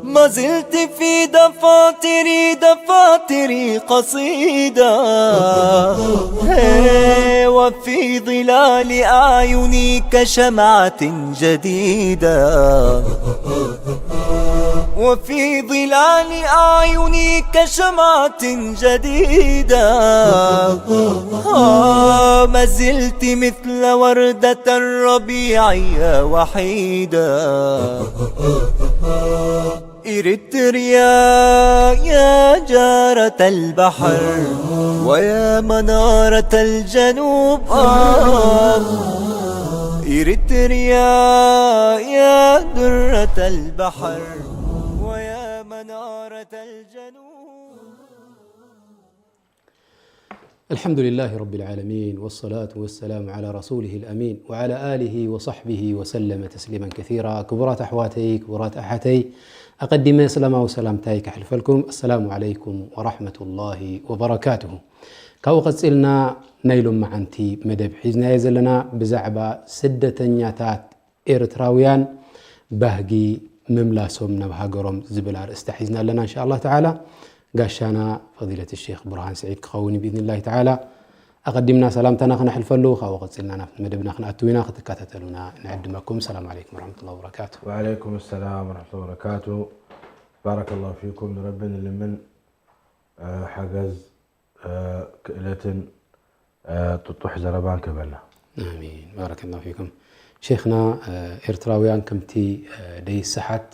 ما زلت في دفاتري، دفاتري قصيدة، هي، وفي ظلال أعيني كشمعة جديدة، وفي ظلال أعيني كشمعة جديدة، آه، ما زلت مثل وردة الربيع يا وحيدة. إريتريا يا جارة البحر ويا منارة الجنوب، آه. إريتريا يا درة البحر ويا منارة الجنوب. الحمد لله رب العالمين، والصلاة والسلام على رسوله الأمين، وعلى آله وصحبه وسلم تسليما كثيرا. ክቡራት ኣሕዋተይ፣ ክቡራት ኣሓተይ፣ ኣቐዲመ ሰላማዊ ሰላምታይ ከሕልፈልኩም። السلام عليكم ورحمة الله وبركاته። ካብኡ ቀጺልና ናይ ሎማዓንቲ መደብ ሒዝናዮ ዘለና ብዛዕባ ስደተኛታት ኤርትራውያን ባህጊ ምምላሶም ናብ ሃገሮም ዝብል ኣርእስታ ሒዝና ኣለና። እንሻ ኣላህ ተዓላ ጋሻና ፈዲለት ሼኽ ቡርሃን ስዒድ ክኸውን እዩ ብኢዝኒላሂ ተዓላ። ኣቐዲምና ሰላምታና ክነሕልፈሉ፣ ካብኡ ቀጺልና ናብቲ መደብና ክንኣትው ኢና። ክትከታተሉና ንዕድመኩም። ሰላም ዓለይኩም ወረሕመቱላሂ ወበረካቱ። وعليكم السلام ورحمة الله وبركاته. بارك الله فيكم. ንረቢ ንልምን፣ እ፣ ሓገዝ፣ እ፣ ክእለትን፣ እ፣ ጥጡሕ ዘረባን ክህበና። ኣሚን። ባረከላሁ ፊኩም። ሼኽና፣ እ፣ ኤርትራውያን ከምቲ፣ እ፣ ደይሰሓት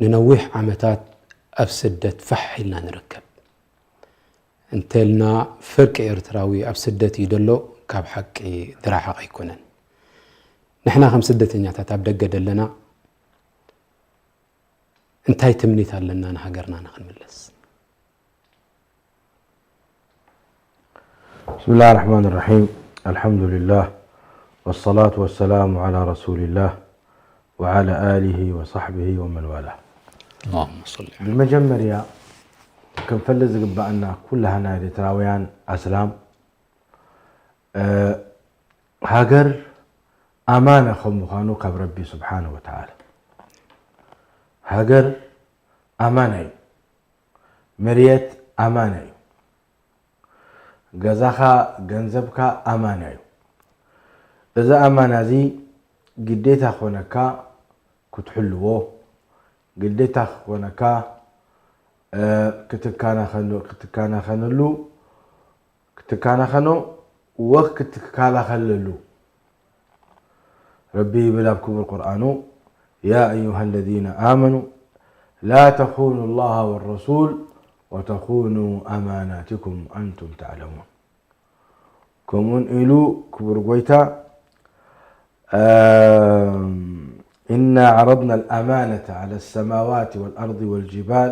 ንነዊሕ ዓመታት ኣብ ስደት ፋሕ ኢልና ንርከብ። እንተልና ፍርቂ ኤርትራዊ ኣብ ስደት እዩ ደሎ፣ ካብ ሓቂ ዝረሓቕ ኣይኮነን። ንሕና ከም ስደተኛታት ኣብ ደገ ደለና እንታይ ትምኒት ኣለና ንሃገርና ንኽንምለስ? بسم الله الرحمن الرحيم. الحمد لله والصلاة والسلام على رسول الله وعلى آله وصحبه ومن والاه. اللهم صل على ብመጀመርያ ክንፈልጥ ዝግባኣና ኩላህና ኤርትራውያን ኣስላም፣ እ፣ ሃገር ኣማና ከም ምዃኑ ካብ ረቢ ስብሓነ ወተዓላ። ሃገር ኣማና እዩ። መርየት ኣማና እዩ። ገዛኻ፣ ገንዘብካ ኣማና እዩ። እዚ ኣማና እዚ ግዴታ ክኾነካ ክትሕልዎ፣ ግዴታ ክኾነካ፣ እ፣ ክትከናኸኑ-፣ ክትከናኸነሉ፣ ክትከናኸኖ ወክትከላኸለሉ። ረቢ ይብል ኣብ ክቡር ቁርኣኑ፣ يا أيها الذين آمنوا لا تخونوا الله والرسول وتخونوا أماناتكم وأنتم تعلمون. ከምኡውን ኢሉ ክቡር ጎይታ፣ إنا عرضنا الأمانة على السماوات والأرض والجبال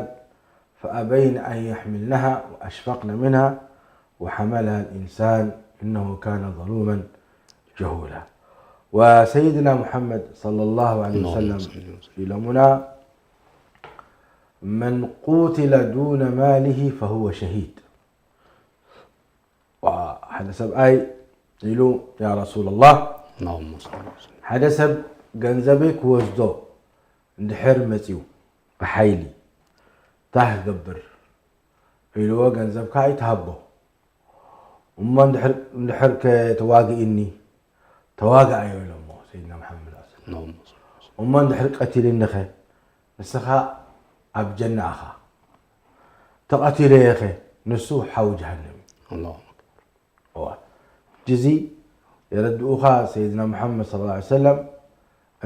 فأبين أن يحملنها وأشفقن منها وحملها الإنسان إنه كان ظلوما جهولا. وسيدنا محمد صلى الله عليه وسلم ኢሎሙና፣ من قوتل دون ماله فهو شهيد. ዋ፣ ሓደ ሰብኣይ ኢሉ፣ ያ ረሱላላህ፣ اللهم صل وسلم። ሓደ ሰብ ገንዘበይ ክወስዶ እንድሕር መፅዩ ብሓይሊ፣ እንታይ ክገብር? ኢልዎ፣ ገንዘብካ ኣይትሃቦ። እሞ እንድሕር፣ እንድሕር ከ ተዋግእኒ? ተዋግኣዮ ኢሎሞ ሰይድና መሓመድ ዐለይሂ ሰላም። اللهم صل وسلم። እሞ እንድሕር ቀቲልኒ ኸ? ንስኻ ኣብ ጀና ኢኻ። ተቐቲለዮ ኸ? ንሱ ሓዊ ጀሃነም እዩ። الله أكبر። እዋ፣ ሕጂ እዚ የረድኡኻ ሰይድና ሙሓመድ ሰለላሁ ዐለይሂ ወሰለም፣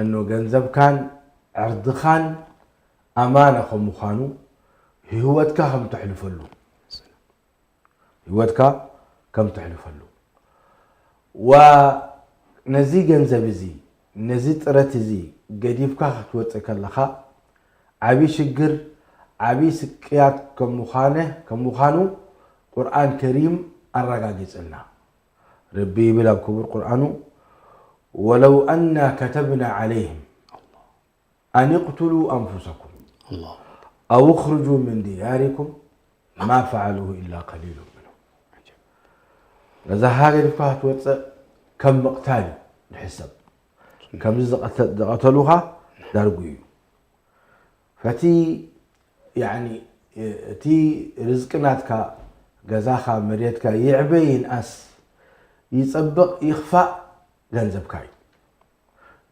እኖ ገንዘብካን ዕርድኻን ኣማና ከም ምዃኑ፣ ህይወትካ ከም ተሕልፈሉ፣ ህይወትካ ከም ተሕልፈሉ። ዋ፣ ነዚ ገንዘብ እዚ፣ ነዚ ጥረት እዚ ገዲፍካ ክትወፅእ ከለኻ፣ ዓብዪ ሽግር፣ ዓብዪ ስቅያት ከም ምዃነ፣ ከም ምዃኑ ቁርኣን ከሪም ኣረጋጊጽልና። ረቢ ይብል ኣብ ክቡር ቁርኣኑ፣ ولو أنا كتبنا عليهم أن اقتلوا أنفسكم الله أو اخرجوا من دياركم ما فعلوه إلا قليل منهم. ነዛ ሃገር እኳ ክትወፅእ ከም ምቕታል እዩ ዝሕሰብ። ከምዚ ዝቐተ- ዝቐተሉኻ ዳርጉ እዩ። ፈቲ ያኒ እቲ ርዝቂ ናትካ፣ ገዛኻ፣ መሬትካ ይዕበ ይንኣስ፣ ይፀብቕ ይኽፋእ፣ ገንዘብካ እዩ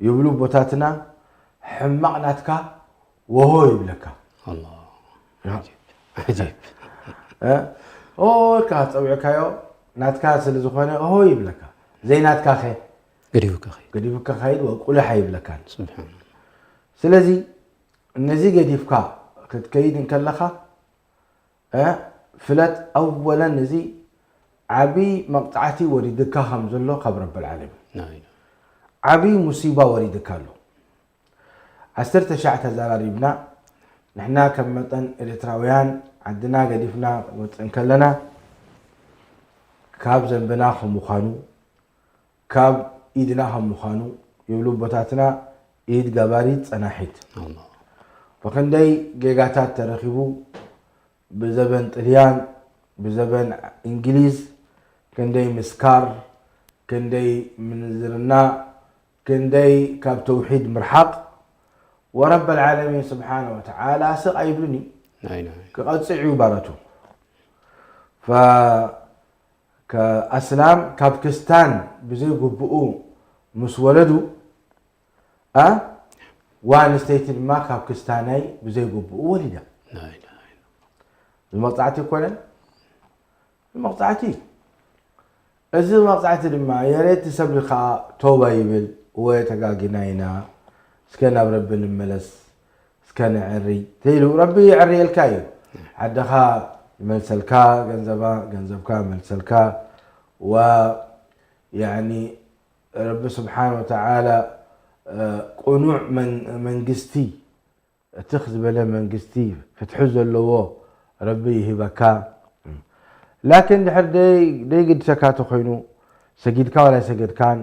ይብሉ ኣቦታትና። ሕማቕ ናትካ ወሆ ይብለካ። الله عجيب عجيب እ? ኦ ኢልካ ጸዊዕካዮ ናትካ ስለ ዝኾነ ኦሆ ይብለካ። ዘይናትካ ኸ ገዲፉካ ኸይድ ገዲፉካ ኸይድ ወቁልሕ ኣይብለካን። سبحان الله ስለዚ ነዚ ገዲፍካ ክትከይድ እንከለኻ እ፣ ፍለጥ ኣወለን እዚ ዓብዪ መቕጻዕቲ ወሪድካ ከም ዘሎ ካብ ረብል ዓለሚን لا إله ዓብዪ ሙሲባ ወሪድካ ኣሎ። ዓሰርተ ሻዕ ተዘራሪብና ንሕና ከም መጠን ኤርትራውያን ዓድና ገዲፍና ወፅእ እንከለና ካብ ዘንብና ከም ምዃኑ ካብ ኢድና ከም ምዃኑ ይብሉ ኣቦታትና። ኢድ ገባሪት ጸናሒት الله ብኽንደይ ጌጋታት ተረኺቡ ብዘበን ጥልያን ብዘበን እንግሊዝ ክንደይ ምስካር ክንደይ ምንዝርና ክንደይ ካብ ተውሒድ ምርሓቕ ወረብ ልዓለሚን ስብሓነ ወተዓላ ስቕ ኣይብልን እዩ لا إله ክቐፅዕ እዩ ባረቱ ከኣስላም ካብ ክስታን ብዘይግብኡ ምስ ወለዱ ዋ ኣንስተይቲ ድማ ካብ ክስታናይ ብዘይግብኡ ወሊዳ لا إله إلا ዝመቕፃዕቲ ይኮነን መቕፃዕቲ እዩ እዚ መቕፃዕቲ ድማ የሬት ሰብ ከዓ ቶባ ይብል እወ ተጋጊና ኢና እስከ ናብ ረቢ ንመለስ እስከ ንዕሪ ተይሉ ረቢ ይዕርየልካ እዩ ዓድኻ ይመልሰልካ ገንዘባ ገንዘብካ ይመልሰልካ ዋ ያኒ ረቢ ስብሓን ወተዓላ ቅኑዕ መንግስቲ ትኽ ዝበለ መንግስቲ ፍትሒ ዘለዎ ረቢ ይህበካ ላኪን ድሕር ደይግድሰካ ተኮይኑ ሰጊድካ ዋላ ሰገድካን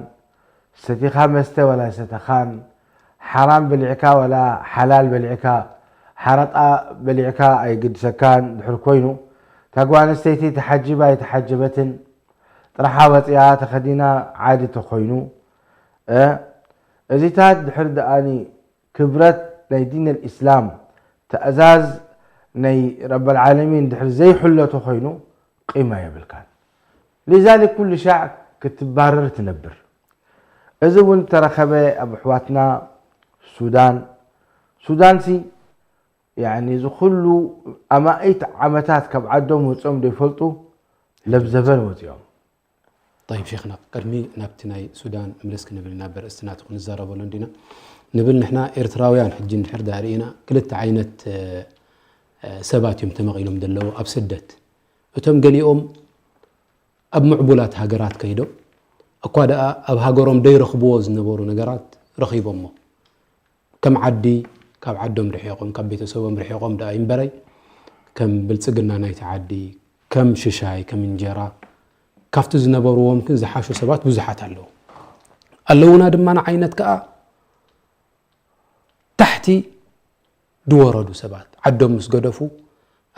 ሰቲኻ መስተ ዋላ ሰተኻን ሓራም በሊዕካ ዋላ ሓላል በሊዕካ ሓረጣ በሊዕካ ኣይግድሰካን ድሕር ኮይኑ ታጓ ኣንስተይቲ ተሓጅባ ኣይተሓጀበትን ጥራሓ ወፂኣ ተኸዲና ዓዲ ተኮይኑ እዚታት ድሕር ደኣኒ ክብረት ናይ ዲን ኣልእስላም ትእዛዝ ናይ ረብ ልዓለሚን ድሕሪ ዘይሕሎ ተኾይኑ ቂማ የብልካን ሊዛሊክ ኩሉ ሻዕ ክትባረር ትነብር እዚ እውን ተረኸበ ኣብ ኣሕዋትና ሱዳን ሱዳንሲ ያኒ እዚ ኩሉ ኣማኢት ዓመታት ካብ ዓዶም ወፅኦም ዘይፈልጡ ለብዘበን ወፂኦም طيب شيخنا ቅድሚ ናብቲ ናይ ሱዳን ምልስ ክንብል ኢና በርእስትና እቲ ክንዛረበሉ እንዲና ንብል ንሕና ኤርትራውያን ሕጂ እንድሕር ዳ ርኢና ክልተ ዓይነት ሰባት እዮም ተመቒሎም ዘለዉ ኣብ ስደት እቶም ገሊኦም ኣብ ምዕቡላት ሃገራት ከይዶም እኳ ደኣ ኣብ ሃገሮም ደይረኽብዎ ዝነበሩ ነገራት ረኺቦሞ ከም ዓዲ ካብ ዓዶም ርሒቖም ካብ ቤተሰቦም ርሒቖም ደኣ ይንበረይ ከም ብልጽግና ናይቲ ዓዲ ከም ሽሻይ ከም እንጀራ ካብቲ ዝነበርዎም ግን ዝሓሹ ሰባት ብዙሓት ኣለዉ ኣለዉና ድማ ንዓይነት ከኣ ታሕቲ ድወረዱ ሰባት ዓዶም ምስ ገደፉ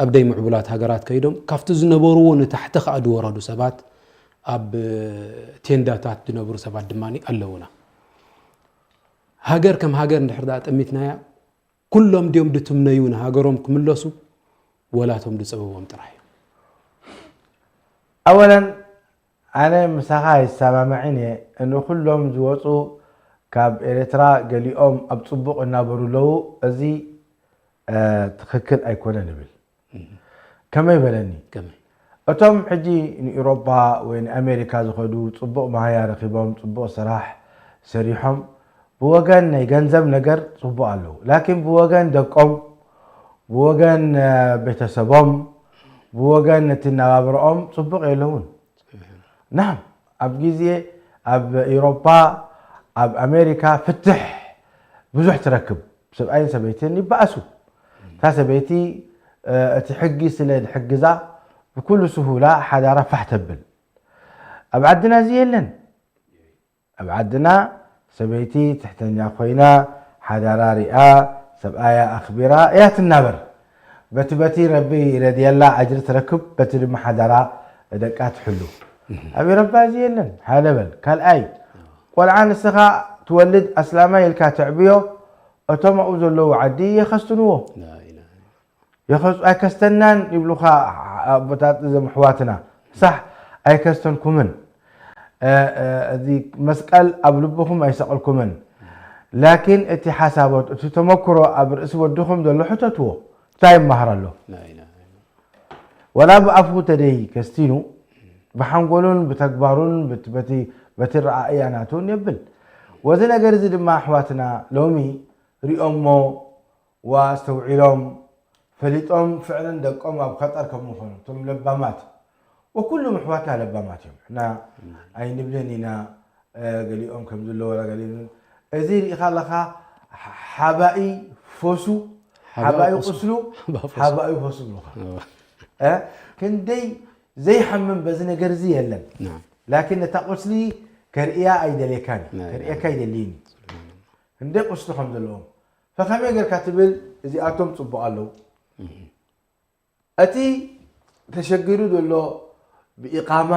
ኣብ ደይ ምዕቡላት ሃገራት ከይዶም ካብቲ ዝነበርዎ ንታሕቲ ከኣ ድወረዱ ሰባት ኣብ ቴንዳታት ዝነብሩ ሰባት ድማ ኣለዉና ሃገር ከም ሃገር እንድሕር ደኣ ጠሚትናያ ኩሎም ድዮም ድትምነዩ ንሃገሮም ክምለሱ ወላቶም ድፀበቦም ጥራሕ እዮም ኣወለን ኣነ ምሳኻ ይሰማማዕን እየ እንኩሎም ዝወፁ ካብ ኤርትራ ገሊኦም ኣብ ፅቡቕ እናበሩ ኣለዉ እዚ ትኽክል ኣይኮነን እብል ከመይ በለኒ እቶም ሕጂ ንኢሮፓ ወይ ንኣሜሪካ ዝኸዱ ፅቡቕ መሃያ ረኺቦም ፅቡቕ ስራሕ ሰሪሖም ብወገን ናይ ገንዘብ ነገር ፅቡቕ ኣለዉ ላኪን ብወገን ደቆም ብወገን ቤተሰቦም ብወገን ነቲ ናባብረኦም ፅቡቕ የለውን ናም ኣብ ግዜ ኣብ ኢሮፓ ኣብ ኣሜሪካ ፍትሕ ብዙሕ ትረክብ ሰብኣይን ሰበይትን ይበኣሱ እታ ሰበይቲ እቲ ሕጊ ስለ ዝሕግዛ ብኩሉ ስሁላ ሓዳራ ፋሕ ተብል ኣብ ዓድና እዚ የለን ኣብ ዓድና ሰበይቲ ትሕተኛ ኮይና ሓዳራ ሪኣ ሰብኣያ ኣኽቢራ እያ ትናበር። በቲ በቲ ረቢ ይረድየላ ኣጅሪ ትረክብ፣ በቲ ድማ ሓዳራ ደቃ ትሕሉ። ኣብ ኤሮፓ እዚ የለን። ሓደ በል ካልኣይ፣ ቆልዓ ንስኻ ትወልድ ኣስላማይ ኢልካ ተዕብዮ፣ እቶም ኣብኡ ዘለዉ ዓዲ የኸስትንዎ። የኸስ ኣይከስተናን ይብሉኻ ኣቦታት እዞም ኣሕዋትና። ሳሕ ኣይከስተንኩምን። እዚ መስቀል ኣብ ልብኹም ኣይሰቐልኩምን። ላኪን እቲ ሓሳቦት እቲ ተመክሮ ኣብ ርእሲ ወድኹም ዘሎ ሕተትዎ። እንታይ ይመሃር ኣሎ? ወላ ብኣፉ ተደይ ከስቲኑ ብሓንጎሉን ብተግባሩን በቲ ረኣእያ ናቱን የብል። ወዚ ነገር እዚ ድማ ኣሕዋትና ሎሚ ሪኦሞ ወኣስተውዒሎም ፈሊጦም ፍዕለን ደቆም ኣብ ኸጠር ከም ምኾኑ እቶም ለባማት ወኩሉም ኣሕዋትና ለባማት እዮም። ሕና ኣይንብልን ኢና ገሊኦም ከም ዘለዎ ገሊሉ እዚ ሪኢኻ ኣለኻ ሓባኢ ፈሱ ሓባኢ ቁስሉ ሓባኢ ፈሱ ብሉኻ ክንደይ ዘይሓምም በዚ ነገር እዚ የለን። ላኪን ነታ ቁስሊ ከርእያ ኣይደልየካን ከርእየካ ኣይደልይን። ክንደይ ቁስሊ ከም ዘለዎም ፈኸመይ ጌርካ ትብል እዚኣቶም ፅቡቕ ኣለዉ። እቲ ተሸጊሩ ዘሎ ብኢቃማ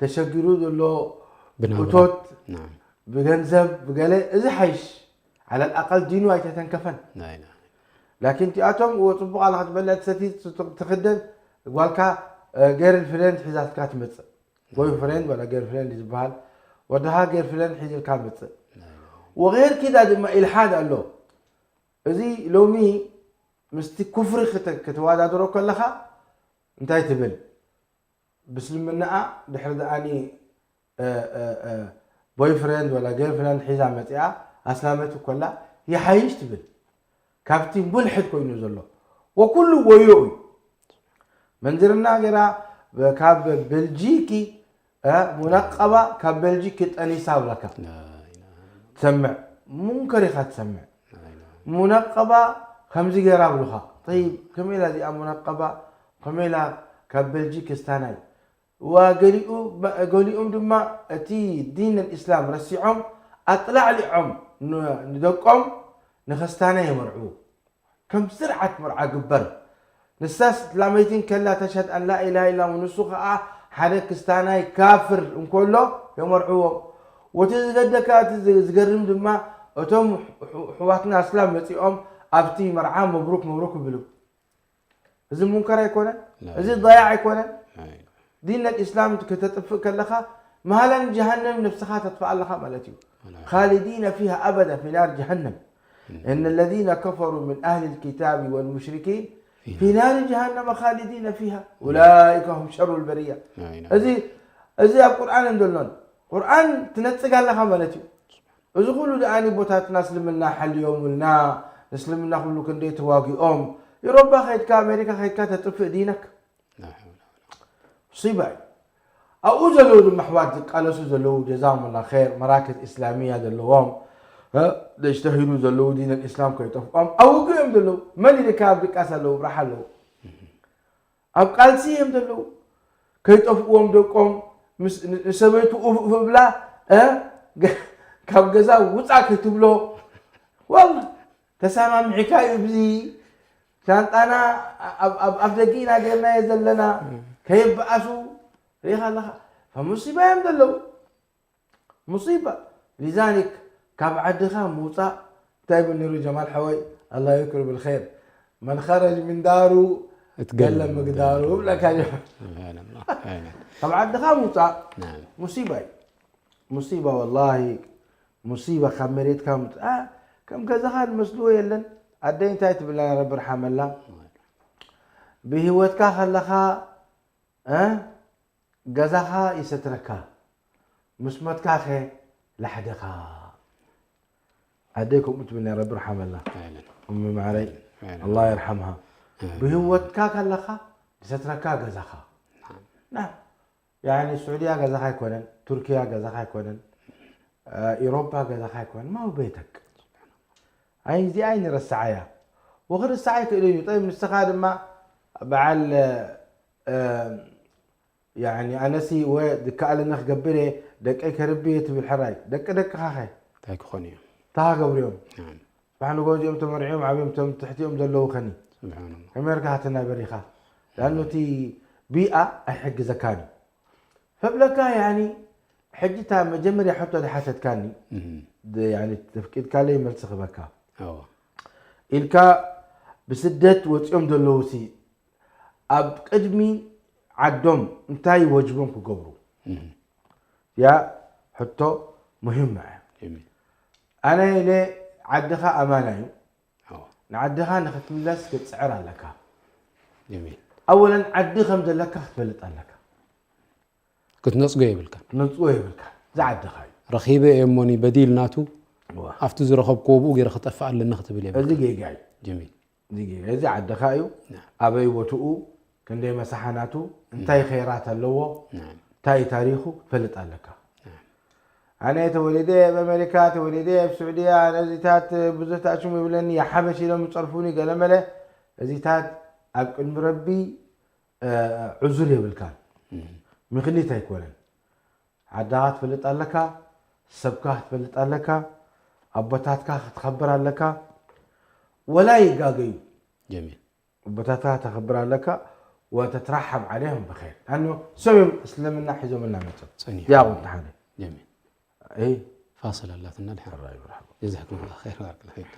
ተሸጊሩ ዘሎ ብናብራ። እቶት ናም። ብገንዘብ ብገለ እዚ ሓይሽ ዓለል ኣቀል ዲኑ ኣይተተንከፈን። ናይ፣ ናይ። ላኪን እቲኣቶም እዎ ፅቡቕ ኣላ ክትበልዕ ትሰቲ ትኽደን ጓልካ ገርል ፍሬንድ ሒዛትካ ትመፅእ። ቦይ ፍሬንድ ወላ ገርል ፍሬንድ ዝበሃል ወድኻ ገርል ፍሬንድ ሒዝልካ መፅእ። ወገይር ኪዳ ድማ ኢልሓድ ኣሎ። እዚ ሎሚ ምስቲ ኩፍሪ ክተ- ከተወዳድሮ ከለኻ እንታይ ትብል? ብስልምናኣ ድሕሪ ደኣኒ ቦይፍሬንድ ወላ ገርፍሬንድ ሒዛ መፂኣ ኣስላመት ኮላ ይሓይሽ ትብል። ካብቲ ሙልሕድ ኮይኑ ዘሎ ወኩሉ ወዮ እዩ። መንዝርና ገራ ካብ ቤልጂኪ ሙነቀባ ካብ ቤልጂኪ ጠኒሳ ብለካ ትሰምዕ ሙንከር ኢኻ ትሰምዕ። ሙነቀባ ከምዚ ገራ ብሉኻ። ጠይብ ከመይ ኢላ እዚኣ ሙነቀባ ከመይ ኢላ ካብ ቤልጂክ ክስታናይ ወገሊኡ ገሊኦም ድማ እቲ ዲን ኣልእስላም ረሲዖም ኣጥላዕሊዖም ንደቆም ንክስታናይ የመርዕዉ። ከም ስርዓት መርዓ ግበር። ንሳስ ላመይትን ከላ ተሸድ ኣን ላኢላሃ ኢላ ንሱ ከዓ ሓደ ክስታናይ ካፍር እንከሎ የመርዕዎም። ወቲ ዝገደካ እቲ ዝገርም ድማ እቶም ኣሕዋትና ኣስላም መፂኦም ኣብቲ መርዓ መብሩክ መብሩክ ይብሉ። እዚ ሙንከር ኣይኮነን? እዚ ضياع ኣይኮነን? ዲን ኣልእስላም ከተጥፍእ ከለኻ መሃላ ንጀሃነም ነብስኻ ተጥፍእ ኣለኻ ማለት እዩ። خالدين فيها أبدا في نار جهنم. إن الذين كفروا من أهل الكتاب والمشركين في نار جهنم خالدين فيها أولئك هم شر البرية. እዚ እዚ ኣብ ቁርኣን እንደሎን ቁርኣን ትነጽግ ኣለኻ ማለት እዩ። እዚ ኩሉ ደኣኒ ቦታትና እስልምና ሓልዮምልና ንእስልምና ኩሉ ክንደይ ተዋጊኦም ኢሮባ ከይድካ ኣሜሪካ ከይድካ ተጥፍእ ዲነክ ሙሲባ እዩ። ኣብኡ ዘለዉ ድማ ኣሕዋት ዝቃለሱ ዘለዉ ጀዛሁም ላ ር መራክዝ እስላሚያ ዘለዎም ደጅተሂዱ ዘለዉ ዲን ልእስላም ከይጠፍኦም ኣብ ውግእ እዮም ዘለዉ። መን ኢልካ ኣብ ድቃስ ኣለዉ ብራሕ ኣለዉ ኣብ ቃልሲ እዮም ዘለዉ። ከይጠፍእዎም ደቆም ንሰበይቱ ኡፍ እብላ ካብ ገዛ ውፃእ ከይትብሎ ዋላ ተሰማምዒካ እዩ ብዚ ሻንጣና ኣብ ደጊእና ገርናዮ ዘለና ከየበኣሱ ርኢኻ ኣለኻ። ሙሲባ እዮም ዘለዉ ሙሲባ። ሊዛሊክ ካብ ዓድኻ ምውፃእ እንታይ ይብል ነይሩ ጀማል ሓወይ ኣላ ዩክር ብልኸይር መን ኸረጅ ምን ዳሩ እትገለ ገለ ምግዳሩ ምግዳሩ። ብለካ ጀማል። ካብ ዓድኻ ምውፃእ ሙሲባ እዩ። ሙሲባ ወላሂ ሙሲባ ካብ መሬትካ ምውፃእ ከም ገዛኻ ዝመስልዎ የለን። ኣደይ እንታይ ትብለና ረቢ ርሓመላ ብህይወትካ ከለኻ ገዛኻ ይሰትረካ ምስ ሞትካ ኸ ላሕድኻ። ኣደይ ከምኡ ትብል ነራ ብርሓመላ እሚ ማዕረይ ኣላ ይርሓምሃ። ብህይወትካ ከለኻ ዝሰትረካ ገዛኻ ና ያኒ ስዑድያ ገዛኻ ኣይኮነን፣ ቱርክያ ገዛኻ ኣይኮነን፣ ኢሮፓ ገዛኻ ኣይኮነን፣ ማው ቤተክ። ኣይ እዚኣ ኣይንረስዓያ ወክርሳዕ ኣይክእልን እዩ። ጠይብ ንስኻ ድማ በዓል ያኒ ኣነሲ ወ ዝከኣለኒ ክገብር እየ ደቀይ ከርቢ እየ ትብል ሕራይ ደቂ ደቅኻ ኸ ኣይክኾኑ እዮም። እንታይ ክገብሩ እዮም? ናም። ባሕንጎ እዚኦም ተመርዕዮም ዓብዮም ቶም ትሕቲኦም ዘለዉ ኸኒ ስብሓንላ። ከመርካ ትነብር ኢኻ። ላኑ እቲ ቢኣ ኣይሕግዘካን እዩ። ፈብለካ ያኒ ሕጂ እታ መጀመርያ ሕቶ ዝሓተትካኒ እም። ድ- ያኒ ተፍቂድካለይ መልሲ ክበካ ኣዎ። ኢልካ ብስደት ወፂኦም ዘለዉ ሲ ኣብ ቅድሚ ዓዶም እንታይ ወጅቦም ክገብሩ እም። ያ ሕቶ ሙሂማ እያ። ጀሚል። ኣነ ኢለ ዓድኻ ኣማና እዩ። ኣዎ። ንዓድኻ ንክትምለስ ክትፅዕር ኣለካ። ጀሚል። ኣወለን ዓዲ ከም ዘለካ ክትፈልጥ ኣለካ። ክትነፅጎ የብልካ። ክትነፅጎ የብልካ። እዚ ዓድኻ እዩ። ረኺበ እየ እሞኒ በዲል ናቱ እዋ። ኣብቲ ዝረኸብክዎ ብኡ ገይረ ክጠፍእ ኣለኒ ክትብል የብልካ። እዚ ጌጋ እዩ። ጀሚል። እዚ ጌጋ እዚ ዓድኻ እዩ። ናም። ኣበይ ቦትኡ ክንደይ መሳሓናቱ እንታይ ኸይራት ኣለዎ ናም። እንታይ ታሪኹ ክትፈልጥ ኣለካ። ናም። ኣነ ተወሊደ ኣብ ኣሜሪካ ተወሊደ ኣብ ስዑድያ ነዚታት ብዙሕ ተኣሽሙ ይብለኒ የሓበሽ ኢሎም ይፀርፉኒ ገለመለ እዚታት ኣብ ቅድሚ ረቢ እ፣ ዕዙር የብልካን እም። ምክኒት ኣይኮነን። ዓዳኻ ትፈልጥ ኣለካ፣ ሰብካ ክትፈልጥ ኣለካ፣ ኣቦታትካ ክትኸብር ኣለካ። ወላ ይጋገዩ ጀሚል። ኣቦታትካ ተኸብር ኣለካ። ወተትራሓም ዓለይም ብኸይር ኣኖ ሰብም እስልምና ሒዞምና መፅም ጸኒሑ። ያው ተሓደ ጀሚል። እይ ፋስል ኣላትና ድሓን ራይ ብርሃን ጀዛኩም ላ ር ባርክ ላ ፊክ።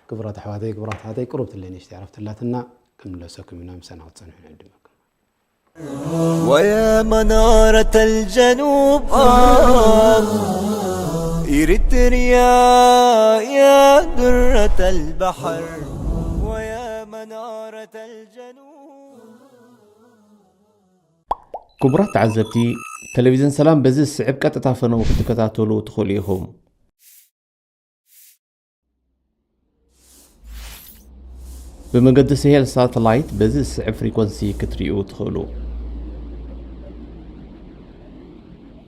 ክቡራት ኣሕዋተይ ክቡራት ኣሓተይ ቅሩብ ትለይ ንሽቲ ዕረፍቲ ኣላትና። ክንምለሰኩም ኢና ምሳና ክትፀንሑ ንዕድመኩም። ويا منارة الجنوب آه إريتريا يا درة البحر ويا منارة الجنوب ክቡራት ተዓዘብቲ፣ ቴሌቪዝን ሰላም በዚ ዝስዕብ ቀጥታ ፈነው ክትከታተሉ ትኽእሉ ኢኹም። ብመገዲ ስሄል ሳተላይት በዚ ዝስዕብ ፍሪኮንሲ ክትሪኡ ትኽእሉ።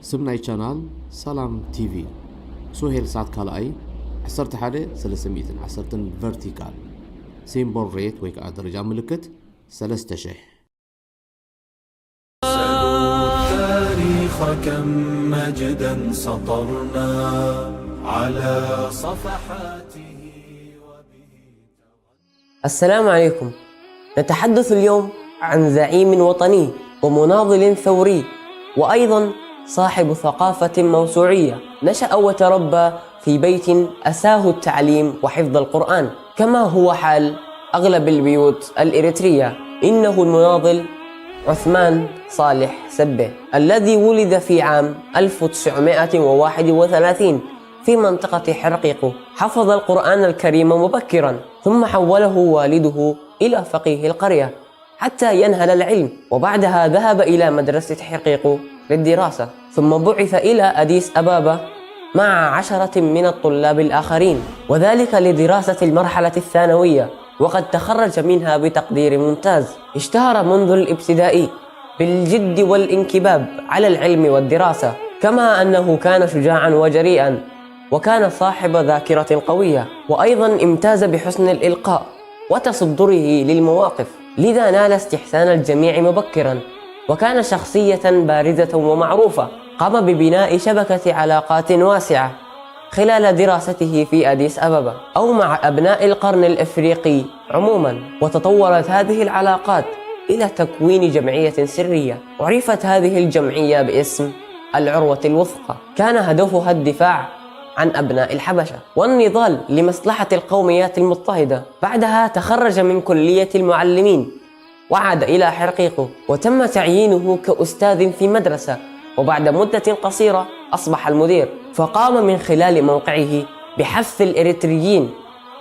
ስም ናይ ቻናል ሰላም ቲቪ። ሱሄል ሳት ካልኣይ ዓሰርተ ሓደ ሰለስተ ሚእትን ዓሰርተን ቨርቲካል። ሲምቦል ሬት ወይ ከዓ ደረጃ ምልክት ሰለስተ ሽሕ። التاريخ كم مجدا سطرنا على صفحاته وبه السلام عليكم. نتحدث اليوم عن زعيم وطني ومناضل ثوري، وأيضا صاحب ثقافة موسوعية. نشأ وتربى في بيت أساه التعليم وحفظ القرآن، كما هو حال أغلب البيوت الإريترية. إنه المناضل عثمان صالح سبه، الذي ولد في عام ألف وتسعمائة وواحد وثلاثين في منطقة حرقيقو. حفظ القرآن الكريم مبكرا، ثم حوله والده إلى فقيه القرية حتى ينهل العلم، وبعدها ذهب إلى مدرسة حرقيقو للدراسة، ثم بعث إلى أديس أبابا مع عشرة من الطلاب الآخرين، وذلك لدراسة المرحلة الثانوية، وقد تخرج منها بتقدير ممتاز. اشتهر منذ الابتدائي بالجد والانكباب على العلم والدراسة، كما أنه كان شجاعا وجريئا، وكان صاحب ذاكرة قوية، وأيضا امتاز بحسن الإلقاء وتصدره للمواقف، لذا نال استحسان الجميع مبكرا، وكان شخصية بارزة ومعروفة. قام ببناء شبكة علاقات واسعة خلال دراسته في أديس أبابا أو مع أبناء القرن الإفريقي عموما، وتطورت هذه العلاقات إلى تكوين جمعية سرية، عرفت هذه الجمعية باسم العروة الوثقى. كان هدفها الدفاع عن أبناء الحبشة والنضال لمصلحة القوميات المضطهدة. بعدها تخرج من كلية المعلمين وعاد إلى حرقيقو، وتم تعيينه كأستاذ في مدرسة، وبعد مدة قصيرة أصبح المدير، فقام من خلال موقعه بحث الإريتريين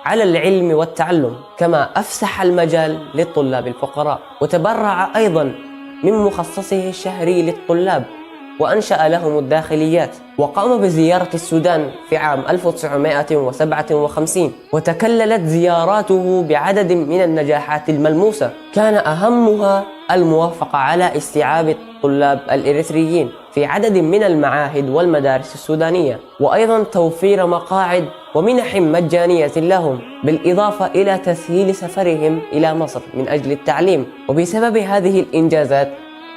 على العلم والتعلم، كما أفسح المجال للطلاب الفقراء، وتبرع أيضا من مخصصه الشهري للطلاب، وأنشأ لهم الداخليات، وقام بزيارة السودان في عام ألف وتسعمائة وسبعة وخمسين، وتكللت زياراته بعدد من النجاحات الملموسة، كان أهمها الموافقة على استيعاب الطلاب الإريتريين في عدد من المعاهد والمدارس السودانية، وأيضا توفير مقاعد ومنح مجانية لهم، بالإضافة إلى تسهيل سفرهم إلى مصر من أجل التعليم. وبسبب هذه الإنجازات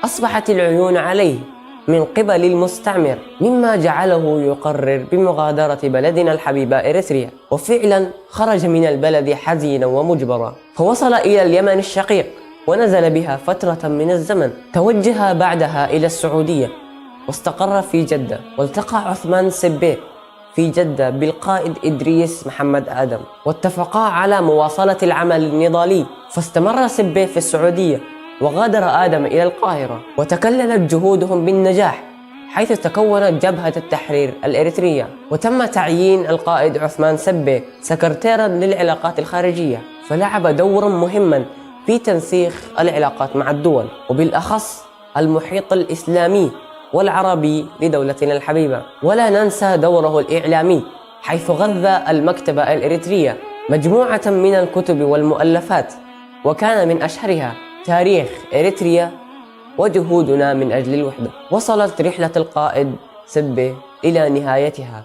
أصبحت العيون عليه، من قبل المستعمر، مما جعله يقرر بمغادرة بلدنا الحبيبة إريتريا. وفعلا خرج من البلد حزينا ومجبرا، فوصل إلى اليمن الشقيق ونزل بها فترة من الزمن. توجه بعدها إلى السعودية واستقر في جدة، والتقى عثمان سبي في جدة بالقائد إدريس محمد آدم، واتفقا على مواصلة العمل النضالي. فاستمر سبي في السعودية، وغادر آدم إلى القاهرة، وتكللت جهودهم بالنجاح، حيث تكونت جبهة التحرير الإريترية، وتم تعيين القائد عثمان سبي سكرتيرا للعلاقات الخارجية، فلعب دورا مهما في تنسيق العلاقات مع الدول، وبالأخص المحيط الإسلامي والعربي لدولتنا الحبيبة. ولا ننسى دوره الإعلامي، حيث غذى المكتبة الإريترية مجموعة من الكتب والمؤلفات، وكان من أشهرها تاريخ إريتريا وجهودنا من أجل الوحدة. وصلت رحلة القائد سبي إلى نهايتها،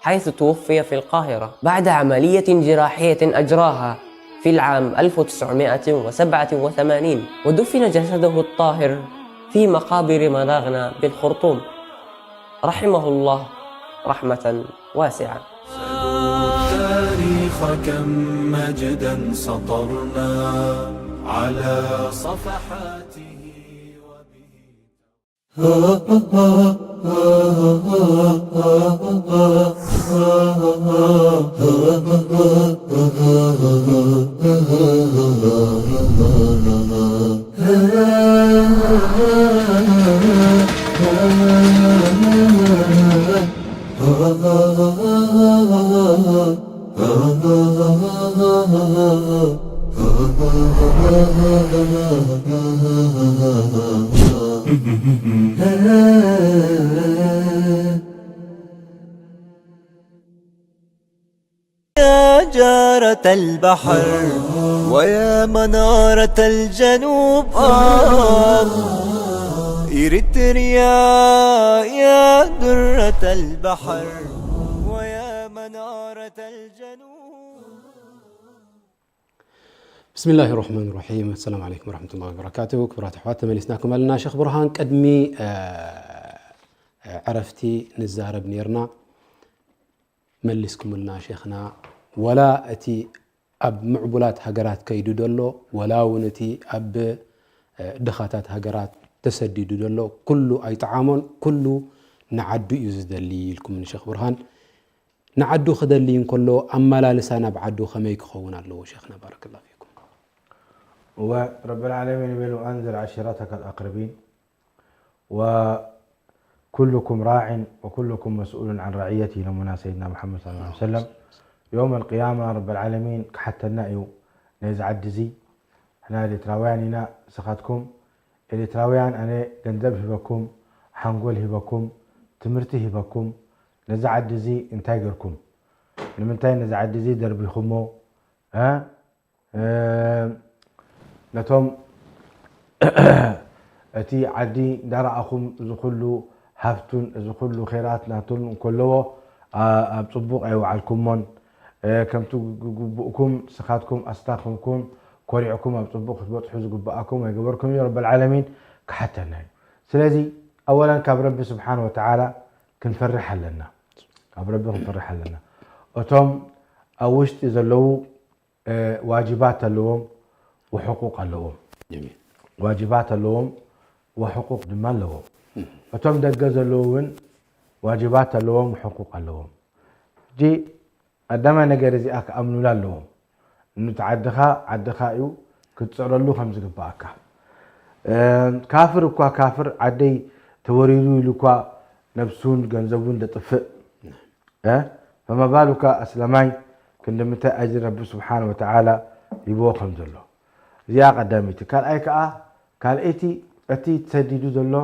حيث توفي في القاهرة بعد عملية جراحية أجراها في العام ألف وتسعمائة وسبعة وثمانين، ودفن جسده الطاهر في مقابر مراغنا بالخرطوم، رحمه الله رحمة واسعة. التاريخ كم مجدا سطرنا على صفحاته. يا جارة البحر ويا منارة الجنوب، آه. إريتريا يا درة البحر ويا منارة الجنوب. ብስሚላሂ ራሕማን ራሒም። ኣሰላሙ ዓለይኩም ወራሕመቱላሂ ወበረካቱ። ክቡራት ኣሕዋት፣ ተመሊስናኩም ኣለና። ሸኽ ብርሃን፣ ቅድሚ ዕረፍቲ ንዛረብ ነይርና፣ መሊስኩምልና ሸኽና። ወላ እቲ ኣብ ምዕቡላት ሃገራት ከይዱ ዘሎ፣ ወላ እውን እቲ ኣብ ድኻታት ሃገራት ተሰዲዱ ዘሎ፣ ኩሉ ኣይጠዓሞን፣ ኩሉ ንዓዱ እዩ ዝደሊ ኢልኩምኒ ሸኽ ብርሃን። ንዓዱ ክደሊ እንከሎ ኣመላልሳ ናብ ዓዱ ከመይ ክኸውን ኣለዎ ሸኽና? ባረከላሁ ፊኩም። እወ ረብል ዓለሚን ይብል وأنذر عشيرتك الأقربين وكلكم راع وكلكم مسؤول عن رعيته ኢሎምና ሰይድና ሙሓመድ صلى الله عليه وسلم። يوم القيامة ረብል ዓለሚን ክሓተና እዩ ነዚ ዓዲ እዚ። ንሕና ኤርትራውያን ኢና። ንስኻትኩም ኤርትራውያን ኣነ ገንዘብ ሂበኩም፣ ሓንጎል ሂበኩም፣ ትምህርቲ ሂበኩም፣ ነዚ ዓዲ እዚ እንታይ ገርኩም? ንምንታይ ነዚ ዓዲ እዚ ደርቢኹሞ? እ ነቶም እቲ ዓዲ እንዳረኣኹም እዚ ኩሉ ሃፍቱን እዚ ኩሉ ኸይራት ናቱን እንከለዎ ኣብ ፅቡቕ ኣይወዓልኩሞን። ከምቲ ግቡእኩም ንስኻትኩም ኣስታኺምኩም ኮሪዕኩም ኣብ ፅቡቕ ክትበፅሑ ዝግበኣኩም ኣይገበርኩም እዩ። ረበል ዓለሚን ክሓተና እዩ። ስለዚ ኣወለን ካብ ረቢ ስብሓን ወተዓላ ክንፈርሕ ኣለና። ካብ ረቢ ክንፈርሕ ኣለና። እቶም ኣብ ውሽጢ ዘለዉ ዋጅባት ኣለዎም፣ ወሕቁቅ ኣለዎም። ዋጅባት ኣለዎም፣ ወሕቁቅ ድማ ኣለዎም። እቶም ደገ ዘለዉ እውን ዋጅባት ኣለዎም፣ ወሕቁቅ ኣለዎም። ሕጂ ቀዳማይ ነገር እዚኣ ክኣምኑላ ኣለዎም። እንቲ ዓድኻ ዓድኻ እዩ፣ ክትፅዕረሉ ከም ዝግበኣካ። ካፍር እኳ ካፍር ዓደይ ተወሪሩ ኢሉ እኳ ነብሱን ገንዘቡን ዘጥፍእ ፈማ ባሉካ ኣስላማይ ክንዲ ምንታይ ኣጅሪ ረቢ ስብሓን ወተዓላ ይብዎ ከም ዘሎ። እዚኣ ቀዳመይቲ። ካልኣይ ከዓ ካልኣይቲ እቲ ተሰዲዱ ዘሎ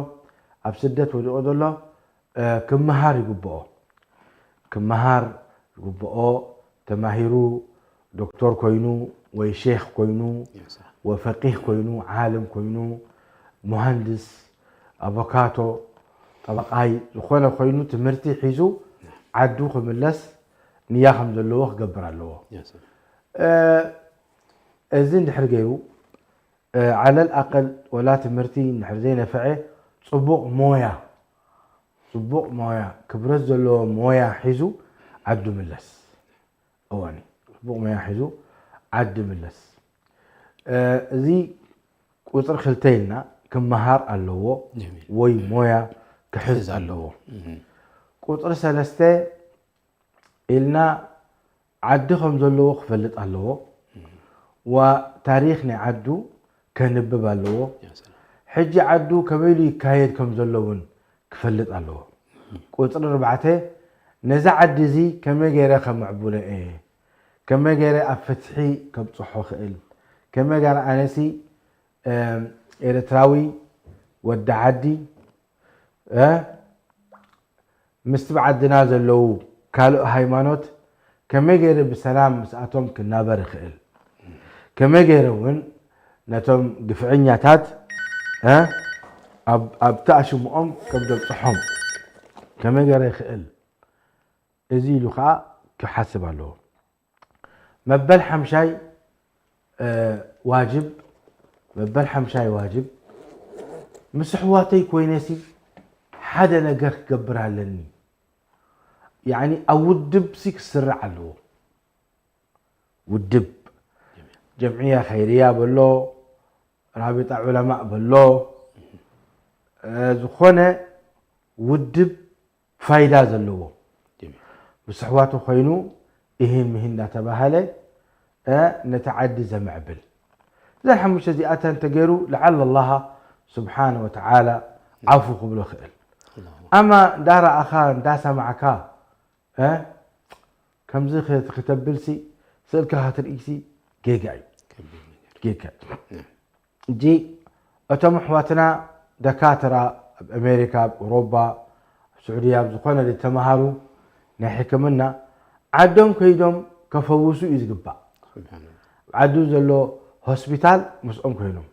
ኣብ ስደት ወዲቑ ዘሎ ክመሃር ይግብኦ። ክመሃር ይግብኦ። ተማሂሩ ዶክተር ኮይኑ ወይ ሼክ ኮይኑ ወፈቂህ ኮይኑ ዓለም ኮይኑ ሙሃንድስ ኣቮካቶ ጠበቃይ ዝኾነ ኮይኑ ትምህርቲ ሒዙ ዓዱ ክምለስ ንያ ከም ዘለዎ ክገብር ኣለዎ። እዚ እንድሕር ገይሩ ዓለል ኣቀል ወላ ትምህርቲ እንድሕር ዘይነፈዐ ፅቡቕ ሞያ ጽቡቕ ሞያ፣ ክብረት ዘለዎ ሞያ ሒዙ ዓዱ ምለስ። እዋኒ ጽቡቕ ሞያ ሒዙ ዓዲ ምለስ። እ፣ እዚ ቁጽሪ ክልተ ኢልና ክመሃር ኣለዎ ጀሚል። ወይ ሞያ ክሕዝ ክሕዝ ኣለዎ። ኣለዎ። እህ። ቁጽሪ ሰለስተ ኢልና ዓዲ ከም ዘለዎ ክፈልጥ ኣለዎ። እህ። ዋ ታሪኽ ናይ ዓዱ ከንብብ ኣለዎ። ያ ሰላም። ሕጂ ዓዱ ከመይ ኢሉ ይካየድ ከም ዘሎ እውን ክፈልጥ ኣለዎ። ቁጽሪ ኣርባዕተ ነዚ ዓዲ እዚ ከመይ ገይረ ከምዕብሎ እየ፣ ከመይ ገይረ ኣብ ፍትሒ ከብጽሖ ክእል፣ ከመይ ገይረ ኣነሲ፣ እም፣ ኤርትራዊ ወዲ ዓዲ፣ እ፣ ምስቲ ብዓድና ዘለዉ ካልእ ሃይማኖት ከመይ ገይረ ብሰላም ምስኣቶም ክናበር ይኽእል፣ ከመይ ገይረ እውን ነቶም ግፍዕኛታት፣ እ፣ ኣብ፣ ኣብቲ ኣሽምኦም ከም ደብጽሖም ከመይ ገይረ ይኽእል፣ እዚ ኢሉ ኸኣ ክሓስብ ኣለዎ። መበል ሓምሻይ፣ እ፣ ዋጅብ፣ መበል ሓምሻይ ዋጅብ፣ ምስ ኣሕዋተይ ኮይነሲ ሓደ ነገር ክገብር ኣለኒ። ያዕኒ ኣብ ውድብሲ ክስራዕ ኣለዎ። ውድብ፣ ጀምዕያ ኸይርያ በሎ፣ ራቢጣ ዑለማእ በሎ፣ እ፣ ዝኾነ ውድብ ፋይዳ ዘለዎ። ጀሚል። ምስ ኣሕዋቱ ኮይኑ እሂን ምሂን እንዳተባሃለ፣ እ፣ ነቲ ዓዲ ዘምዕብል። እዘን ሓሙሽተ እዚኣተን እንተገይሩ፣ ለዓለ ኣላህ ስብሓነ ወተዓላ ዓፉ ክብሎ ክእል። ኣላሁ ኣማ እንዳረኣኻ፣ እንዳሰማዕካ፣ እ፣ ከምዚ ክተ-፣ ክተብልሲ፣ ስእልካ ክትርእይሲ ጌጋ እዩ። ከቢድ ነገር። ጌጋ እዩ። ነ። ሕጂ እቶም ኣሕዋትና ደካትራ ኣብ ኣሜሪካ፣ ኣብ ኤውሮጳ፣ ኣብ ስዑድያ፣ ኣብ ዝኾነ ዝተምሃሩ ናይ ሕክምና፣ ዓዶም ከይዶም ከፈውሱ እዩ ዝግባእ። ስብሓንላህ። ኣብ ዓዱ ዘሎ ሆስፒታል ምስኦም ኮይኖም።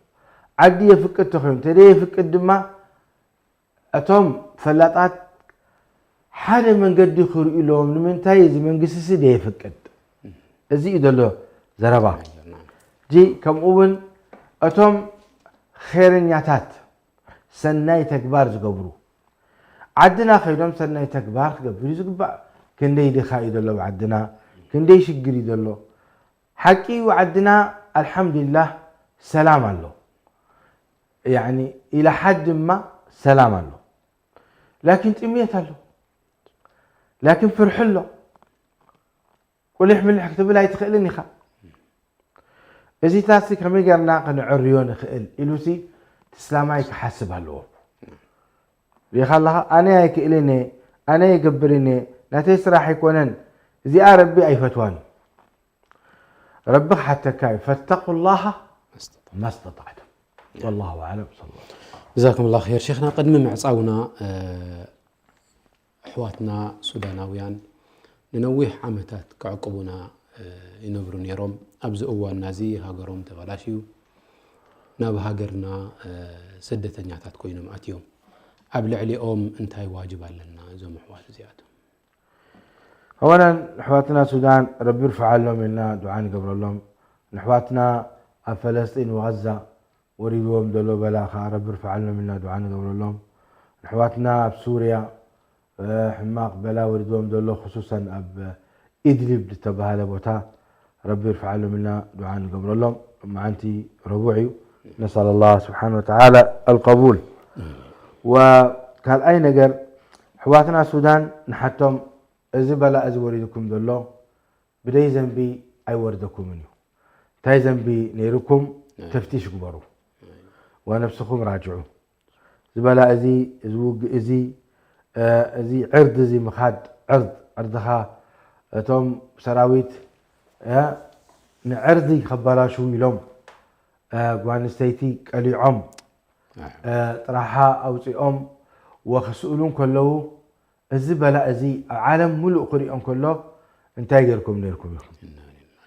ዓዲ የፍቅድ ተኾይኑ፣ እንተደየፍቅድ ድማ እቶም ፈላጣት ሓደ መንገዲ ክርእዩ ኣለዎም። ንምንታይ እዚ መንግስቲ ሲ ደየፍቅድ? እዚ እዩ ዘሎ ዘረባ። ናም። ሕጂ ከምኡ እውን እቶም ኸይረኛታት ሰናይ ተግባር ዝገብሩ ዓድና ከይዶም ሰናይ ተግባር ክገብር እዩ ዝግባእ። ክንደይ ድኻ እዩ ዘሎ ኣብ ዓድና፣ ክንደይ ሽግር እዩ ዘሎ። ሓቂ እዩ ዓድና ኣልሓምዱሊላህ ሰላም ኣሎ። ያዕኒ ኢላ ሓድ ድማ ሰላም ኣሎ። ላኪን ጥምየት ኣሎ። ላኪን ፍርሒ ኣሎ። ቁሊሕ ምልሕ ክትብል ኣይትኽእልን ኢኻ። እዚታሲ ከመይ ጌርና ክንዕርዮ ንኽእል ኢሉሲ ትስላማይ ክሓስብ ኣለዎ። ሪኢኻ ኣለኻ፣ ኣነ ኣይክእልን እየ፣ ኣነ ይገብርን እየ፣ ናተይ ስራሕ ኣይኮነን፣ እዚኣ ረቢ ኣይፈትዋን እዩ። ረቢ ክሓተካ እዩ። ፈተቁላሃ መስተጣዕቱም። መስተጣዕቱም። ወላሁ ኣዕለም። ሰለላሁ ጀዛኩም ላሁ ኸይር ሼኽና። ቅድሚ ምዕጻውና፣ እ፣ ኣሕዋትና ሱዳናውያን ንነዊሕ ዓመታት ክዕቅቡና፣ እ፣ ይነብሩ ነይሮም። ኣብዚ እዋንና እዚ ሃገሮም ተበላሽዩ ናብ ሃገርና፣ እ፣ ስደተኛታት ኮይኖም ኣትዮም። ኣብ ልዕሊኦም እንታይ ዋጅብ ኣለና እዞም ኣሕዋት እዚኣቶም? ኣወላን ኣሕዋትና ሱዳን ረቢ ይርፍዓሎም ኢልና ዱዓ ንገብረሎም። ንኣሕዋትና ኣብ ፈለስጢን ወጋዛ ወሪድዎም ዘሎ በላ ኸዓ ረቢ ይርፍዓሎም ኢልና ዱዓ ንገብረሎም። ንኣሕዋትና ኣብ ሱርያ፣ እ፣ ሕማቕ በላ ወሪድዎም ዘሎ፣ ክሱሰን ኣብ ኢድሊብ ዝተባሃለ ቦታ ረቢ ይርፍዓሎም ኢልና ዱዓ ንገብረሎም። መዓንቲ ረቡዕ እዩ። ነስኣል ኣላህ ስብሓነ ወተዓላ ኣልቀቡል። ወካልኣይ ነገር፣ ኣሕዋትና ሱዳን ንሓቶም፣ እዚ በላ እዚ ወሪድኩም ዘሎ ብደይ ዘንቢ ኣይወርደኩምን እዩ። እንታይ ዘንቢ ነይርኩም? ናይ። ተፍቲሽ ግበሩ። ናይ። ወነብስኹም ራጅዑ። ዝበላ እዚ፣ እዚ ውግእ እዚ፣ እ፣ እዚ ዕርዲ እዚ ምኻድ፣ ዕርድ፣ ዕርድኻ፣ እቶም ሰራዊት፣ እ፣ ንዕርዲ ከበላሽዉ ኢሎም፣ እ፣ ጓል ኣንስተይቲ ቀሊዖም፣ ናይ። እ፣ ጥራሓ ኣውፂኦም ወክስእሉ እንከለዉ፣ እዚ በላ እዚ ኣብ ዓለም ሙሉእ ክሪኦ እንከሎ እንታይ ጌርኩም ኔርኩም ኢኹም? ኢና ሊላህ።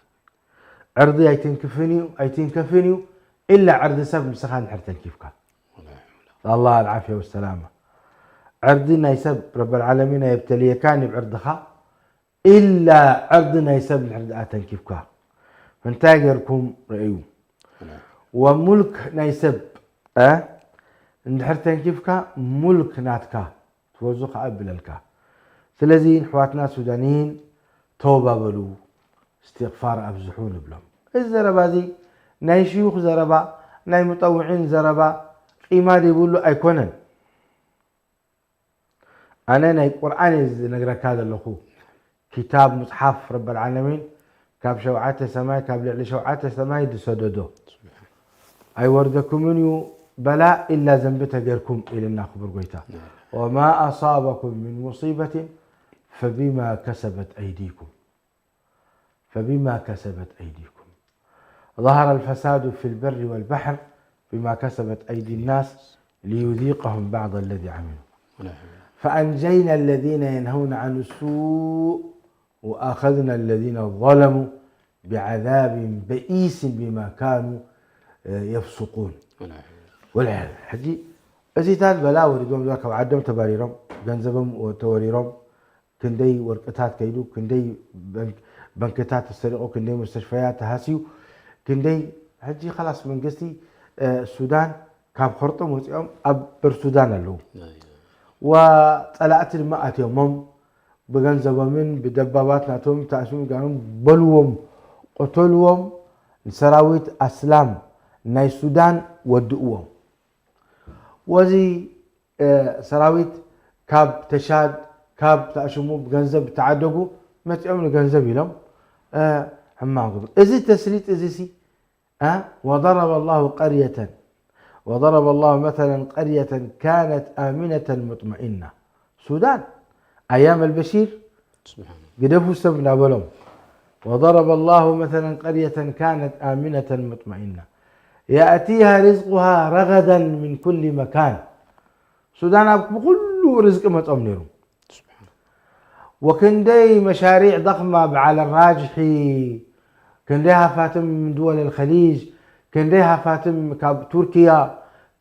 ዕርዲ ኣይትንክፍን እዩ፣ ኣይትንከፍን እዩ፣ ኢላ ዕርዲ ሰብ ንስኻ እንድሕር ተንኪፍካ። ወላ ሐውላ። ኣላህ ኣልዓፍያ ወሰላማ። ዕርዲ ናይ ሰብ ረበል ዓለሚን ኣየብተልየካን እዩ ዕርድኻ፣ ኢላ ዕርዲ ናይ ሰብ እንድሕር ደኣ ተንኪፍካ። እንታይ ጌርኩም ረእዩ? ወላ። ወሙልክ ናይ ሰብ፣ እ? እንድሕር ተንኪፍካ ሙልክ ናትካ። ትወዙ ከኣ እብለልካ። ስለዚ ንሕዋትና ሱዳንይን ተወባበሉ፣ እስትቕፋር ኣብዝሑ ንብሎም። እዚ ዘረባ እዚ ናይ ሽዩኽ ዘረባ፣ ናይ ሙጠውዒን ዘረባ ቂማ ዘይብሉ ኣይኮነን። ኣነ ናይ ቁርኣን እየ ዝነግረካ ዘለኹ። ኪታብ፣ ሙጽሓፍ ረበል ዓለሚን ካብ ሸውዓተ ሰማይ፣ ካብ ልዕሊ ሸውዓተ ሰማይ ዝሰደዶ። ኣይወርደኩምን እዩ በላ ኢላ ዘንቢ ተገርኩም ኢልና ክቡር ጎይታ። ወማ ኣሳበኩም ምን ሙሲበትን ፈቢማ ከሰበት ኣይዲኩም። فبما كسبت أيديكم ظهر الفساد في البر والبحر بما كسبت أيدي الناس ليذيقهم بعض الذي عملوا فأنجينا الذين ينهون عن السوء وأخذنا الذين ظلموا بعذاب بئيس بما كانوا يفسقون. والعياذ بالله. ሕጂ እዚታት በላ ወሪዶም፣ ካብ ዓዶም ተባሪሮም፣ ገንዘቦም ተወሪሮም፣ ክንደይ ወርቅታት ከይዱ፣ ክንደይ በንክ-፣ በንክታት ተሰሪቑ፣ ክንደይ መስተሽፈያት ተሃስዩ፣ ክንደይ፣ ሕጂ ኸላስ መንግስቲ፣ እ፣ ሱዳን ካብ ኸርጡም ወፂኦም ኣብ በር ሱዳን ኣለዉ። ወፀላእቲ ድማ ኣትዮሞም ብገንዘቦምን ብደባባት ናቶም ተኣስሙ ጋኖም በልዎም፣ ቆተልዎም፣ ንሰራዊት ኣስላም ናይ ሱዳን ወድእዎም። ወዚ እ፣ ሰራዊት ካብ ተሻድ፣ ካብ ተኣሽሙ ብገንዘብ ተዓደጉ፣ መጺኦም ንገንዘብ ኢሎም፣ እ፣ ሕማቕ ግብሪ። እዚ ተስሊጥ እዚ ሲ፣ እ፣ وضرب الله قرية، وضرب الله مثلا قرية كانت آمنة مطمئنة. ሱዳን፣ ኣያም ኣልበሺር፣ ስብሓን። ግደፉ ሰብ እናበሎም። وضرب الله مثلا قرية كانت آمنة مطمئنة يأتيها رزقها رغدا من كل مكان. ሱዳን ኣብ ብኹሉ ርዝቂ መጾም ነይሩ። ስብሓን። ወክንደይ መሻሪዕ ضخمة ብዓለ ራጅሒ፣ ክንደይ ሃፋትም ምን ድወል ኣልኸሊጅ፣ ክንደይ ሃፋትም ካብ ቱርክያ፣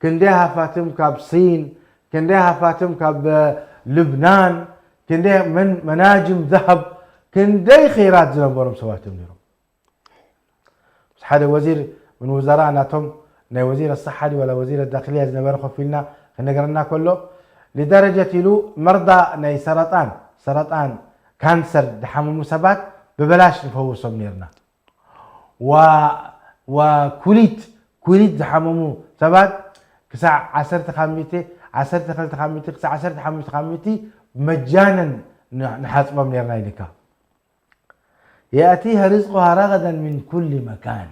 ክንደይ ሃፋትም ካብ ሲን፣ ክንደይ ሃፋትም ካብ፣ እ፣ ልብናን፣ ክንደይ መን-፣ መናጅም ዘሃብ፣ ክንደይ ኸይራት ዝነበሮም ሰባት እዮም ነይሮም። ምስ ሓደ ወዚር ምን ውዘራ ናቶም፣ ናይ ወዚር ኣሰሓ ድዩ ዋላ ወዚር ኣዳክልያ ዝነበረ ኮፍ ኢልና ክነገረና ከሎ፣ ሊደረጀት ኢሉ መርዳ ናይ ሰረጣን፣ ሰረጣን ካንሰር ዝሓመሙ ሰባት ብበላሽ ንፈውሶም ነይርና። ዋ-፣ ዋ ኩሊት፣ ኩሊት ዝሓመሙ ሰባት ክሳዕ ዓሰርተ ካብ ሚእቲ፣ ዓሰርተ ክልተ ካብ ሚእቲ ክሳዕ ዓሰርተ ሓሙሽተ ካብ ሚእቲ መጃነን ን-፣ ንሓጽቦም ነይርና ኢልካ። يأتيها رزقها رغدا من كل مكان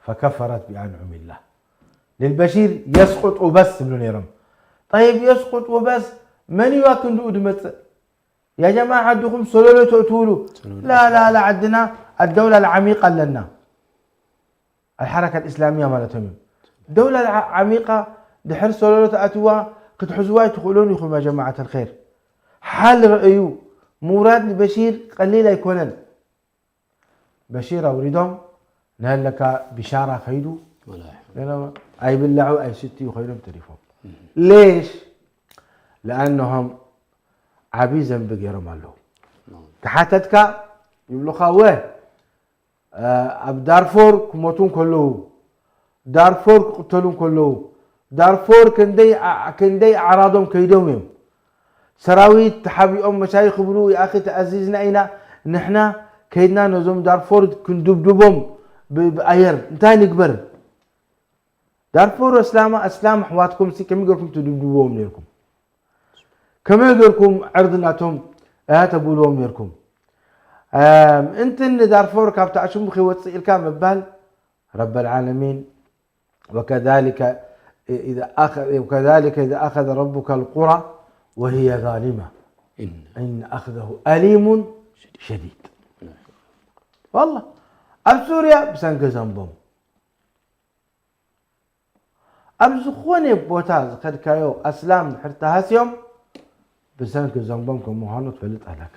فكفرت بأنعم الله للبشير يسقط وبس ይብሉ ነይሮም። ጠይብ፣ የስቁጥ ወበስ መን እዩ ኣክንድኡ ድመጽእ? ያ ጀማዓ ዓድኹም ሰለሎ ተእትውሉ። ሰለሎ። ላ፣ ላ፣ ላ፣ ዓድና ኣደውላ ለዓሚቕ ኣለና። ኣልሓረካ ኣልእስላምያ ማለቶም እዮም። ደውላ ዓሚቃ ድሕር ሰለሎ ተኣትዋ ክትሕዝዋ ኣይትኽእሉን ኢኹም ያ ጀማዓት ኣልኸይር። ሓል ረእዩ። ምውራድ ንበሺር ቀሊል ኣይኮነን። በሺር ኣውሪዶም፣ ንሀለካ ቢሻራ ከይዱ፣ ወላ ይሐ- ገና ኣይብላዑ ኣይስትዩ ኮይኖም ተሪፎም። እህ። ሌሽ? ለኣነሆም ዓብዪ ዘንቢ ገይሮም ኣለዉ። ናም። ተሓተትካ ይብሉኻ፣ ወ፣ እ፣ ኣብ ዳርፎር ክሞቱ እንከለዉ፣ ዳርፎር ክቕተሉ እንከለዉ፣ ዳርፎር ክንደይ ኣ-፣ ክንደይ ኣዕራዶም ከይዶም እዮም። ሰራዊት ተሓቢኦም መሻይኽ ይብሉ፣ ይኣኺ ተኣዚዝና ኢና፣ ንሕና ከይድና ነዞም ዳርፎር ክንድብድቦም ብ-፣ ብኣየር እንታይ ንግበር? ዳርፎር ኣስላማ፣ ኣስላም ኣሕዋትኩም ሲ ከመይ ገርኩም ትድብድብዎም ነርኩም? ከመይ ገርኩም ዕርዲ ናቶም፣ እ፣ ተብልዎም ነርኩም? እም፣ እንትን ንዳርፎር ካብ ታዕሽሙ ከይወጽእ ኢልካ ምባል ረበል ዓለሚን وكذلك إذا أخذ، وكذلك إذا أخذ ربك القرى وهي ظالمة إن إن أخذه أليم شديد. والله ኣብ ሱርያ ብሰንኪ ዘንቦም ኣብ ዝኾነ ቦታ ዝኸድካዮ ኣስላም ድሕር ተሃስዮም ብሰንኪ ዘንቦም ከም ምዃኑ ትፈልጥ ኣለካ።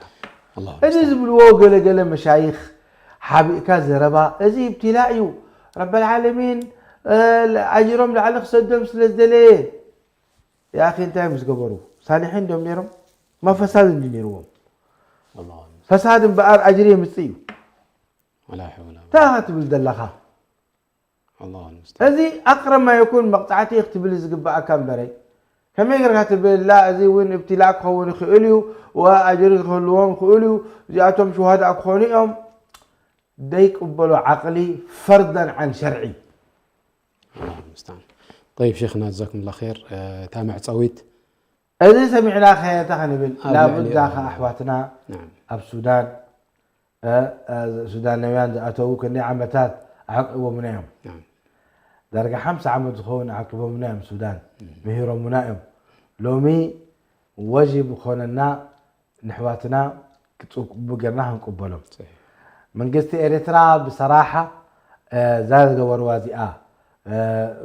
ኣላሁ እዚ ሙስተዓን። ዝብልዎ ገለገለ መሻይኽ ሓቢእካ ዘረባ፣ እዚ እብትላእ እዩ። ረበል ዓለሚን፣ እ፣ ኣጅሮም ላዕሊ ክሰዶም ስለ ዝደለየ። ያኺ እንታይ ምስ ገበሩ? ሳሊሒን ዶም ነይሮም? ማ ፈሳድ እንዲ ነይርዎም? ኣላሁ ሙስተዓን። ፈሳድ እምበኣር ኣጅሪ የምጽእ እዩ። ወላ ሐውላ ወላ እንታይ ኢኻ ትብል ዘለኻ? ኣላሁ ሙስተዓን። እዚ ኣቅረብ ማ የኩን መቕጻዕቲ ክትብል ዝግብኣካ እምበረይ፣ ከመይ ጌርካ ትብል ላ እዚ እውን ابتلاء ክኸውን ይኽእል እዩ ወኣጅሪ ክህልዎም ይኽእል እዩ እዚኣቶም ሽሃዳእ ክኾኑ እዮም ዘይቅበሎ ዓቕሊ فرضا عن شرعي طيب شيخنا جزاكم الله خير እታ መዕፀዊት እዚ ሰሚዕና ከየታ ክንብል ላቡዳ ከ ኣሕዋትና ኣብ ሱዳን ሱዳናውያን ዝኣተዉ ክንደይ ዓመታት ኣዕቂቦምና እዮም ዳርጋ ሓምሳ ዓመት ዝኸውን ኣዕቂቦምና እዮም ሱዳን ምሂሮምና እዮም ሎሚ ወጅብ ዝኾነና ንሕዋትና ክፅቡቅ ጌርና ክንቅበሎም መንግስቲ ኤርትራ ብሰራሓ እዛ ዝገበርዋ እዚኣ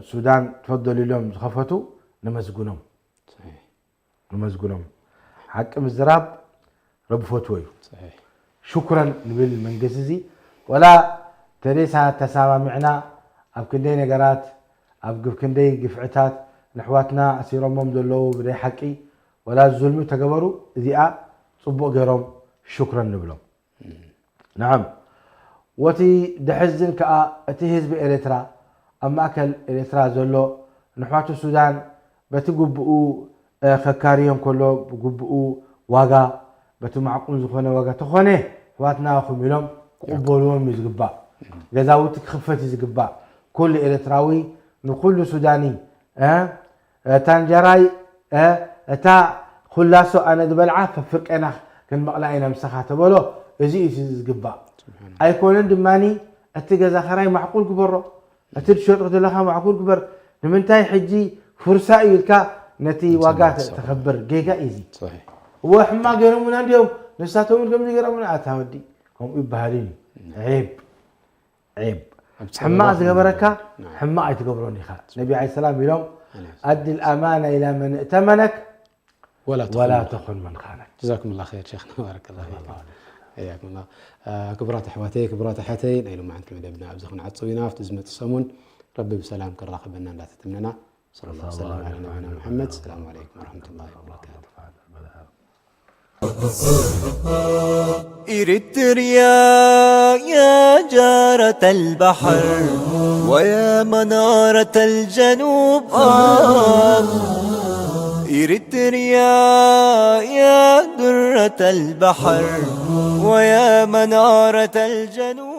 ሱዳን ትፈደሉ ኢሎም ዝኸፈቱ ነመስግኖም ነመስግኖም ሓቂ ምዝራብ ረቢ ፈትዎ እዩ ሽኩረን ንብል መንግስቲ እዚ ወላ ተሬሳ ተሰማሚዕና ኣብ ክንደይ ነገራት ኣብ ክንደይ ግፍዕታት ንሕዋትና ኣሲሮሞም ዘለዉ ብደይ ሓቂ ወላ ዙልሚ ተገበሩ እዚኣ ፅቡቅ ገይሮም ሽኩረን ንብሎም ናዓም ወቲ ደሕዝን ከኣ እቲ ህዝቢ ኤርትራ ኣብ ማእከል ኤርትራ ዘሎ ንሕዋቱ ሱዳን በቲ ግብኡ ከካርዮም ከሎ ብግብኡ ዋጋ በቲ ማዕቁን ዝኾነ ዋጋ ተኾነ ኣሕዋትና ኢኹም ኢሎም ክቕበልዎም እዩ ዝግባእ። ገዛውቲ ክኽፈት እዩ ዝግባእ። ኩሉ ኤርትራዊ ንኩሉ ሱዳኒ እታ እንጀራይ እታ ኩላሶ ኣነ ዝበልዓ ፈፍርቀና ክንመቕላ ኢና ምሳኻ ተበሎ እዚ እዩ ዝግባእ ኣይኮነን ድማ እቲ ገዛ ኸራይ ማዕቁል ግበሮ እቲ ትሸጦ ዘለኻ ማዕቁል ግበር ንምንታይ ሕጂ ፍርሳ እዩ ኢልካ ነቲ ዋጋ ተኸብር ጌጋ እዩ እዚ እወ ሕማቕ ገይሮምና እንዲዮም ንሳቶም እውን ከምዚ ገይሮምና ኣታ ወዲ ከምኡ ይበሃል እዩ ዒብ ዒብ ሕማቕ ዝገበረካ ሕማቕ ኣይትገብሮን ኢኻ ነቢ ዓለ ሰላም ኢሎም ኣዲ ልኣማና ኢላ መን እእተመነክ ወላ ተኹን መን ኻነክ ጀዛኩም ላ ር ሸይኽና ባረከላ ፊኩም حياكم الله ክቡራት ኣሕዋተይ ክቡራት ኣሓተይ ናይ ሎማዓንቲ መደብና ኣብዚ ክንዓፅው ኢና ኣብቲ ዝመፅእ ሰሙን ረቢ ብሰላም ከራኽበና እንዳተተምነና صلى الله وسلم على نبينا محمد السلام عليكم ورحمة الله وبركاته إريتريا يا جارة البحر ويا منارة الجنوب آه إريتريا يا درة البحر ويا منارة الجنوب